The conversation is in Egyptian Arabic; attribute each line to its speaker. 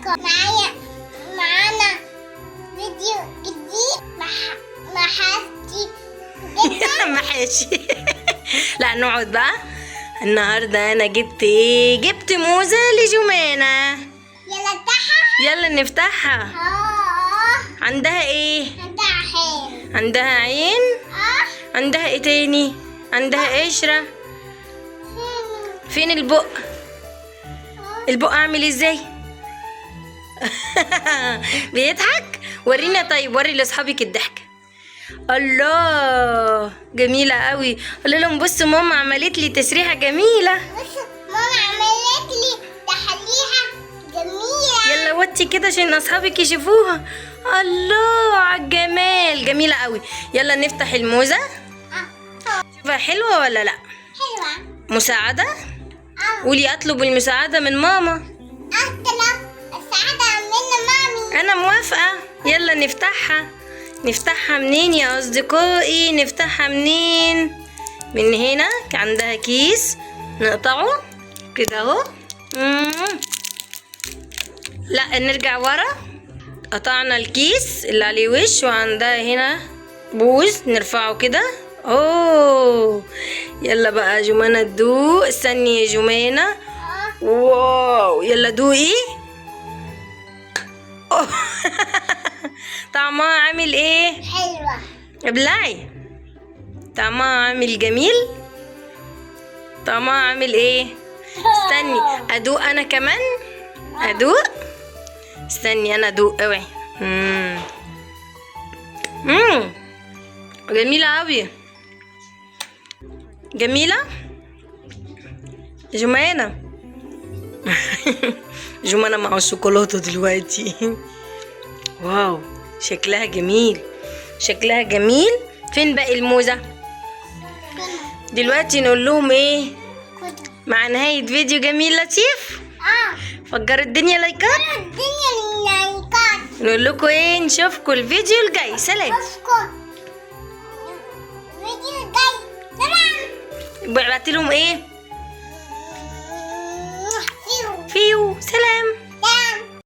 Speaker 1: معايا معانا فيديو جديد محاشي جدا.
Speaker 2: محاشي. لا نقعد بقى. النهارده انا جبت ايه؟ جبت موزة لجمانة.
Speaker 1: يلا افتحها.
Speaker 2: يلا نفتحها.
Speaker 1: اه.
Speaker 2: عندها ايه؟
Speaker 1: عندها عين.
Speaker 2: عندها عين.
Speaker 1: اه.
Speaker 2: عندها ايه تاني؟ عندها قشرة. فين البق؟ البق عامل ازاي؟ بيضحك. ورينا. طيب وري لاصحابك الضحكة. الله جميلة قوي. قول لهم بصوا ماما عملت لي تسريحه جميلة.
Speaker 1: بص ماما عملت لي تحليحه جميلة.
Speaker 2: يلا وطي كده عشان اصحابك يشوفوها. الله على الجمال، جميلة قوي. يلا نفتح الموزه. شوفها حلوة ولا لا؟
Speaker 1: حلوة.
Speaker 2: مساعدة؟ قولي اطلب المساعدة من ماما.
Speaker 1: اطلب السعادة من مامي.
Speaker 2: انا موافقة. يلا نفتحها. نفتحها منين يا اصدقائي؟ نفتحها منين؟ من هنا. عندها كيس نقطعه كده اهو. لا نرجع ورا. قطعنا الكيس اللي عليه وش، وعندها هنا بوز نرفعه كده. اوه يلا بقى جمانة تدوق. استني يا جمانة. wow يلا دوقي. طعمها عامل ايه؟
Speaker 1: حلوة.
Speaker 2: ابلعي. طعمها عامل جميل. طعمها عامل ايه؟ استني ادوق انا كمان. ادوق. استني انا ادوق. اوعي. جميلة قوي. جميلة جمانة. جمانة مع الشوكولاتة دلوقتي. wow شكلها جميل، شكلها جميل. فين باقي الموزة؟ دلوقتي نقول لهم ايه؟ مع نهاية فيديو جميل لطيف. فجر الدنيا لايكات.
Speaker 1: الدنيا لايكات.
Speaker 2: نقول لكم ايه؟ نشوفكم الفيديو الجاي. سلام.
Speaker 1: نشوفكم الفيديو الجاي. سلام.
Speaker 2: ابعتي لهم ايه؟